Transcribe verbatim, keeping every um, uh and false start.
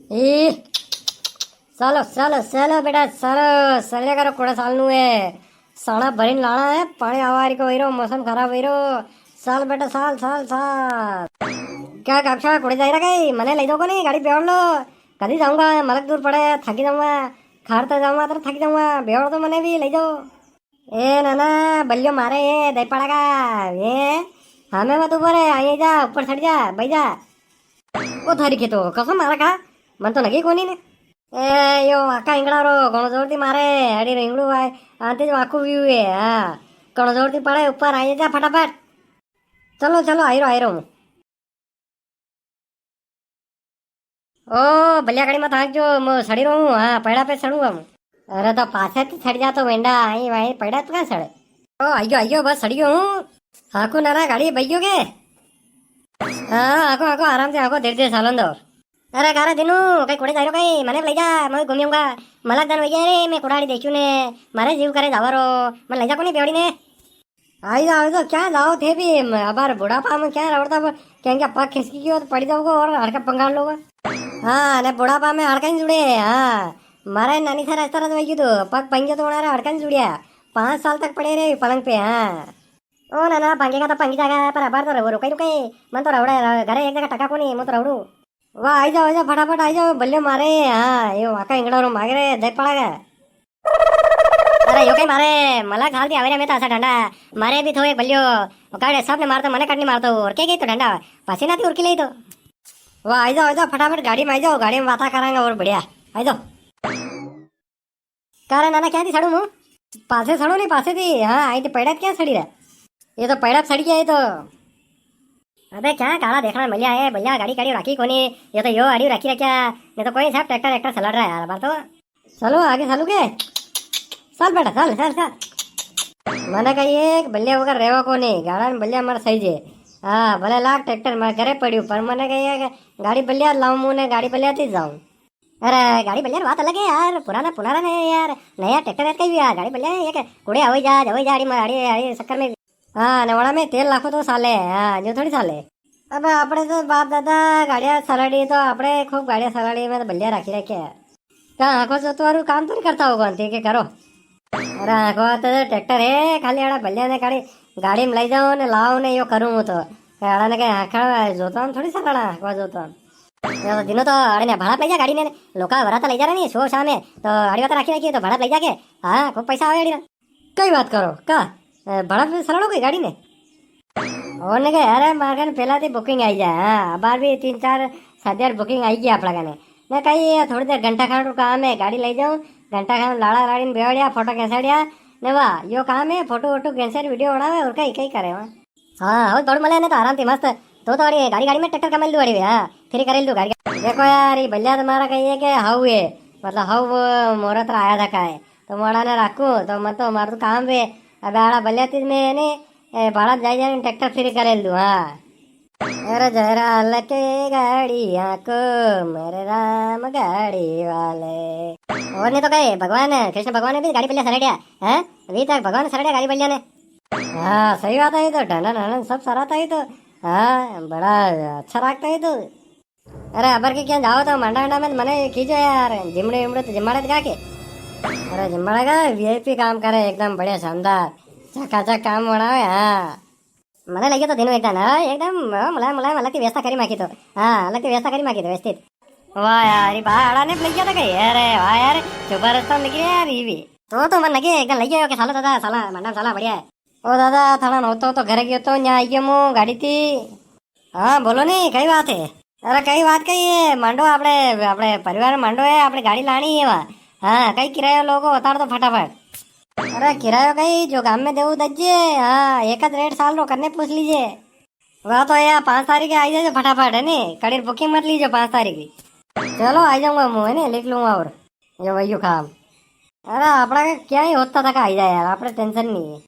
ए, चालो, चालो, चालो बेटा, चालो, चले करो, कुड़े चालनू है। साणा भरीन लाणा है, पाणी आवारी को वई रो, मौसम खराब वई रो। चाल बेटा, चाल, चाल, चाल। क्या काका, कुड़े जाई रहा कई? मने लई दो कोनी, गाड़ी बेवड़ लो। कदी जाऊंगा, मलक दूर पड़े, थाकी जाऊंगा। खाड़ता जाऊंगा, तर थाकी जाऊंगा, बेवड़ तो मने भी लई जाओ। ए नाना, बल्यो मारे, ए दई पड़ेगा। ए, हमें मत ऊपर है, आइए जा, ऊपर चढ़ जा, बई जा। ओ थारी के तो, कसम मारा का, मन तो लगी कोनी ने। ए, यो आका इंगड़ा रो, घणो जोर ती मारे, अड़ी रो इंगड़ू आए, आंते जो आकू व्यू है, हाँ। घणो जोर ती पड़े, ऊपर आइए जा फटाफट। चलो, चलो, आई रो, आई रो हूँ। ओ, बलिया गाड़ी मत हाँक जो, मूं सड़ी रो हूँ, हाँ, पैड़ा पे सड़ूंगा हूँ। अरे तो पाछे ती सड़ जा तो वेंडा, आई भाई, पैड़ा तो क्या सड़े? ओ, आइयो, आइयो, बस सड़ियो हूँ। हाँको नाना, गाड़ी बइयो के? हाँ, हाँको, हाँको, आराम से हाँको, धीरे धीरे सालन दो। अरे, कारे दिनू, कई कुड़े जा रो कई, मने भी लई जा, मैं भी घूमी आऊंगा। मलक दन वई गया रे, मैं कुड़ाड़ी देखियो ने, मारे जीव करे जावा रो, मने लई जा कोनी बेवड़ी ने। आई जाओ, आई जाओ, क्या जाओ थे भी, म-, अबार बुढ़ापा में क्या रवड़ता, पर क्या, क्या पग खिसकी गयो तो पड़ी जाओगा और हड़का पंगाड़ लोगा। हाँ, ने बुढ़ापा में हड़का ही जुड़े, हाँ। मारा नानी सारा इस तरह तो वही तो, पग पंगे तो उनारे हड़का ही जुड़िया। पाँच साल तक पड़े रहे पलंग पे, हाँ। ओ ना ना, पंगे का तो पंगी जागा है, पर अबार तो रहो, रुकाई रुकाई। मन तो रवड़ा है, घरे एक जगह टका कोनी, मैं तो रवड़ू। वाह, आई जाओ, आई जाओ, फटाफट आई जाओ, बल्यो मारे, हाँ, यो वाका इंगड़ा रो मागे रे, देख पड़ा गया। अरे, यो कई मारे, मला खाल दी आवेरा में तो ऐसा डंडा, मारे भी थो एक बल्यो, काटे सबने मारतो, मने काट नी मारतो, और के के तो डंडा, पसीना थी उरकी ले तो। वाह, आई जाओ, आई जाओ, फटाफट गाड़ी में आई जाओ, गाड़ी में बाता करांगा और बढ़िया, आई जाओ। कारे नाना, क्या थी सड़ू मूं? पासे सड़ो नी, पासे थी, हाँ, आई तो पैड़ा क्या सड़ी रहा? ये तो पैड़ा सड़ गया, ये तो। अबे क्या काला देखना मिलिया है, भैया गाड़ी काड़ी राखी कोनी, ये तो यो आड़ी राखी रख्या, नी तो कोई साहब ट्रैक्टर, ट्रैक्टर सलड़ रहा है यार, बार तो। चलो आगे चालू के, चल बेटा, चल, चल, चल। मने कही एक बल्लिया वगैरह रेवा कोनी, गाड़ा ने बल्लिया मार सही जे। हाँ, भले लाख ट्रैक्टर मार घरे पड़्यू, पर मने कही एक गाड़ी बल्लिया लाऊं, मूं ने गाड़ी बल्लिया थी जाऊं। अरे, गाड़ी बल्लिया री बात अलग है यार, पुराना पुराना ने यार, नया ट्रैक्टर है कई भी यार, गाड़ी बल्लिया है, एक कुड़े हवाई जहाज, हवाई जहाज, आड़ी, आड़ी, आड़ी चक्कर में। हाँ, नवाड़ा में तेल लाखो तो साले, हाँ, जो थोड़ी साले। अब आपणे तो बाप दादा गाड़िया सलाड़ी, तो आपणे खूब गाड़िया सलाड़ी में तो बल्लिया राखी रखे है। का आंखो जो तो काम तो नी करता होगा, अंते के करो। अरे आंखो तो ट्रैक्टर है, खाली आड़ा बल्लिया ने गाड़ी, गाड़ी में ले जाओ ने लाओ ने यो करूँ हूँ तो। आड़ा ने के आंखा जोता हम थोड़ी सलाड़ा, आंखो जोता हम। यो तो दिनो तो आड़े ने भाड़ा पे ले जा गाड़ी ने, लोका वराता ले जा रहा नी, सो शाम में, तो आड़ी बात राखी रखी है, तो भाड़ा पे ले जाके, हाँ, खूब पैसा आवे आड़ी ना। कई बात करो, का? अ, भाड़ा पे सलाड़ो कोई गाड़ी ने? और ने के, अरे, मार कने पहला थी बुकिंग आई जाए, हाँ, अबार भी तीन चार सादियार बुकिंग आई गई आपड़ा कने। ने कई ये थोड़ी देर घंटा खान रो काम है, गाड़ी ले जाऊं, घंटा खान लाड़ा लाड़ी ने बेवड़िया, फोटो खेसाड़िया, ने वाह, यो काम है, फोटो वोटो खेसाड़, वीडियो बनावे और कई, कई करे वाह। हाँ, हो दौड़ मले ने तो आराम थी मस्त। तो तो अड़ी गाड़ी, गाड़ी में ट्रैक्टर कमेल दू अड़ी, हाँ, फ्री करेल दू गाड़ी। देखो यार, ये बल्लिया तुम्हारा कही है कि हाउ है, मतलब हाउ वो मोहरत रा आया था का है, तो मोड़ा ने राखू, तो मैं तो, मार तो काम पे, अबे आड़ा बल्लिया तीज में है ने, ए, भाड़ा जाई जाई ने ट्रैक्टर फ्री करेल दू, हाँ। अरे जरा लके गाड़िया को, मेरे राम गाड़ी वाले। और नी तो कहे, भगवान, कृष्ण भगवान ने भी गाड़ी बल्लिया सराड़िया, हैं? अभी तक भगवान सराड़िया गाड़ी बल्लिया ने। हाँ, सही बात है, ये तो ढांडा ढांडा सब सराता है तो। हाँ, बड़ा अच्छा लागता है तो। अरे, अबर के क्या जाओ तो मांडा वांडा में मने कीजो यार, जिमड़े विमड़े तो जिमाड़े का के। अरे, जिमाड़े का वीआईपी काम करे, एकदम बढ़िया शानदार, चकाचक काम बनावे, हाँ। मने लगे तो दिनों एकदम, हाँ, एकदम, हाँ, मुलायम, मुलायम, अलग की व्यवस्था करी माकी तो। हाँ, अलग की व्यवस्था करी माकी तो, व्यवस्थित। वाह यार, ये भाड़ा ने लग गया था कहीं? अरे वाह यार, जबरदस्त निकले यार ये भी। तो, तो मन लगे, एकदम लगे हो के सालो दादा, साला, मंडा साला बढ़िया है। ओ दादा, थाना होतो तो घर गयो तो, न्या आइयो मु गाड़ी थी। हाँ, बोलो नी, कई बात है? अरे, कई बात कही है, मांडो आपणे, आपणे परिवार में मांडो है, आपणे गाड़ी लानी है वहाँ। हाँ, कई किरायो लोगो, उतार दो फटाफट। अरे, किरायो कई, जो गाम में देवू दज्जे, हाँ, एक आध रेट साल रो करने पूछ लीजिए। वाह, तो यार, पाँच तारीख के आई जाए फटाफट, है नी? कड़ी बुकिंग मत लीजिए पाँच तारीख की। चलो, आई जाऊंगा मु, है नी, लिख लूंगा और। यो वही काम। अरे, आपड़ा का क्या ही होता था, आई जाए यार, आपणे टेंशन नहीं है।